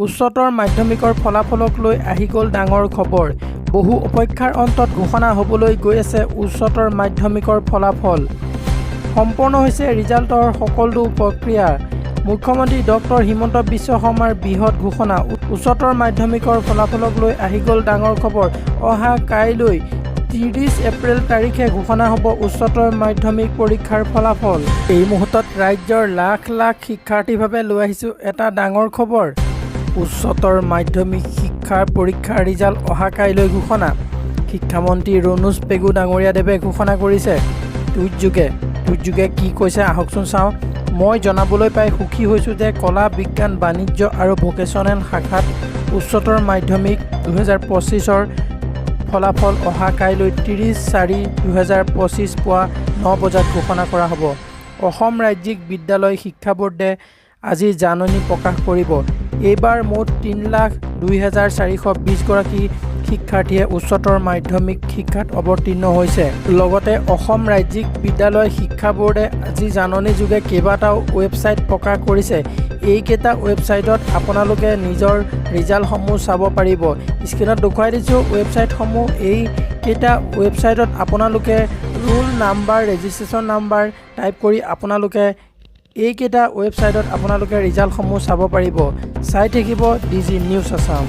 উচ্চতৰ মাধ্যমিকৰ ফলাফলক লৈ আহি গ'ল ডাঙৰ খবৰ। বহু অপেক্ষাৰ অন্তত ঘোষণা হ'বলৈ গৈ আছে উচ্চতৰ মাধ্যমিকৰ ফলাফল। সম্পন্ন হৈছে ৰিজাল্টৰ সকলো প্ৰক্ৰিয়া। মুখ্যমন্ত্ৰী ডক্টৰ হিমন্ত বিশ্ব শৰ্মাৰ বৃহৎ ঘোষণা। উচ্চতৰ মাধ্যমিকৰ ফলাফলক লৈ আহি গ'ল ডাঙৰ খবৰ। অহা কাইলৈ 30 এপ্ৰিল তাৰিখে ঘোষণা হ'ব উচ্চতৰ মাধ্যমিক পৰীক্ষাৰ ফলাফল। এই মুহূৰ্তত ৰাজ্যৰ লাখ লাখ শিক্ষাৰ্থীৰ বাবে লৈ আহিছোঁ এটা ডাঙৰ খবৰ। উচ্চতৰ মাধ্যমিক শিক্ষাৰ পৰীক্ষাৰ ৰিজাল্ট অহা কাইলৈ ঘোষণা। শিক্ষামন্ত্ৰী ৰণোজ পেগু ডাঙৰীয়াদেৱে ঘোষণা কৰিছে টুইটযোগে। টুইটযোগে কি কৈছে, আহকচোন চাওঁ। মই জনাবলৈ পাই সুখী হৈছোঁ যে কলা, বিজ্ঞান, বাণিজ্য আৰু ভোকেশ্যনেল শাখাত উচ্চতৰ মাধ্যমিক 2025ৰ ফলাফল অহা কাইলৈ 30/4/2025 পুৱা 9 বজাত ঘোষণা কৰা হ'ব। অসম ৰাজ্যিক বিদ্যালয় শিক্ষা ব'ৰ্ডে আজি জাননী প্ৰকাশ কৰিব। এইবাৰ মুঠ 3,02,420গৰাকী শিক্ষাৰ্থীয়ে উচ্চতৰ মাধ্যমিক শিক্ষাত অৱতীৰ্ণ হৈছে। লগতে অসম ৰাজ্যিক বিদ্যালয় শিক্ষা ব'ৰ্ডে আজি জাননীযোগে কেইবাটাও ৱেবছাইট প্ৰকাশ কৰিছে। এইকেইটা ৱেবছাইটত আপোনালোকে নিজৰ ৰিজাল্টসমূহ চাব পাৰিব। স্ক্ৰীণত দেখুৱাই দিছোঁ ৱেবছাইটসমূহ। এইকেইটা ৱেবছাইটত আপোনালোকে roll number, registration number type কৰি আপোনালোকে এইকেইটা ৱেবছাইটত আপোনালোকে ৰিজাল্টসমূহ চাব পাৰিব। চাই থাকিব ডি জি নিউজ আছাম।